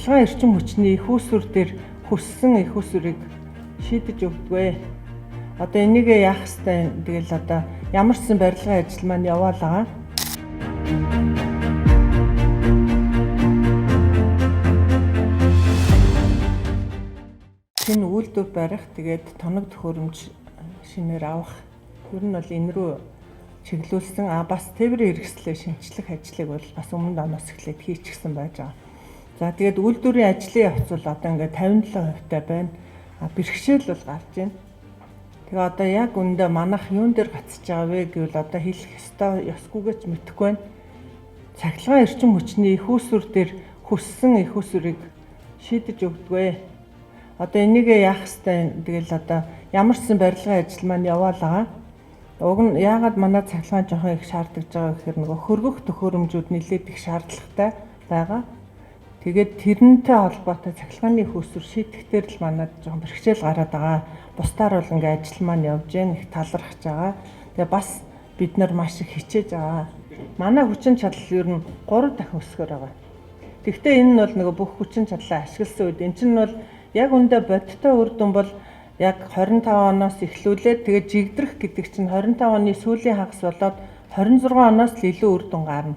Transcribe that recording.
Цахилгаан эрчим хүчний их усүр дээр хүссэн их усүрийг шийдэж өгдөгөө. Одоо энийг яах хэвтэй юм? Тэгэл одоо ямар ч сан барилгын ажил маань яваал байгаа. Шинэ үйлдвэр барих, тэгээд тоног төхөөрөмж шинээр авах. Ер нь бол энэ рүү чиглүүлсэн. Бас тээврийн хэрэгслээ шинчлэх ажлыг бол бас өмнө оноос эхлээд хийчихсэн байж байгаа. За тэгээд үйлдвэрийн ажлын явц бол одоо ингээд 57% байна. Бэрхшээл бол гарч байна. Тэгээ одоо яг үндэ манах юун дээр гацж байгаа вэ гэвэл одоо хэлэх ёстой ёсгүйгээ ч мэдэхгүй байна. Цахилгаан эрчим хүчний их усүр дээр хүссэн их усүрийг шийдэж өгдөгөө. Одоо энийг яах хэвтэй юм? Тэгэл одоо ямар ч сан барилгын ажил маань яваал байгаа. Уг нь яагаад манай цахилгаан жоохон их шаардлагаж байгаа гэхээр нөгөө хөргөх төхөөрөмжүүд нэлээд их шаардлагатай байгаа. Тэгээд тэрнтэй холбоотой цахилгааны их усүр шийдэхтэр л манад жоохон бэрхшээл гараад байгаа. Бусдаар бол ингээ ажил маань явж гэн их талархаж байгаа. Тэгээ бас бид нар маш их хичээж байгаа. Манай хүчин чадал ер нь 3 дахин өсгөр байгаа. Гэхдээ энэ нь бол нөгөө бүх хүчин чадлаа ашигласан үед энэ чинь бол яг үндэ бодиттой үр дүн бол яг 25 оноос эхлүүлээд тэгээ жигдрэх гэдэг чинь 25 оны сүүлийн хагас болоод 26 оноос л илүү үр дүн гарна.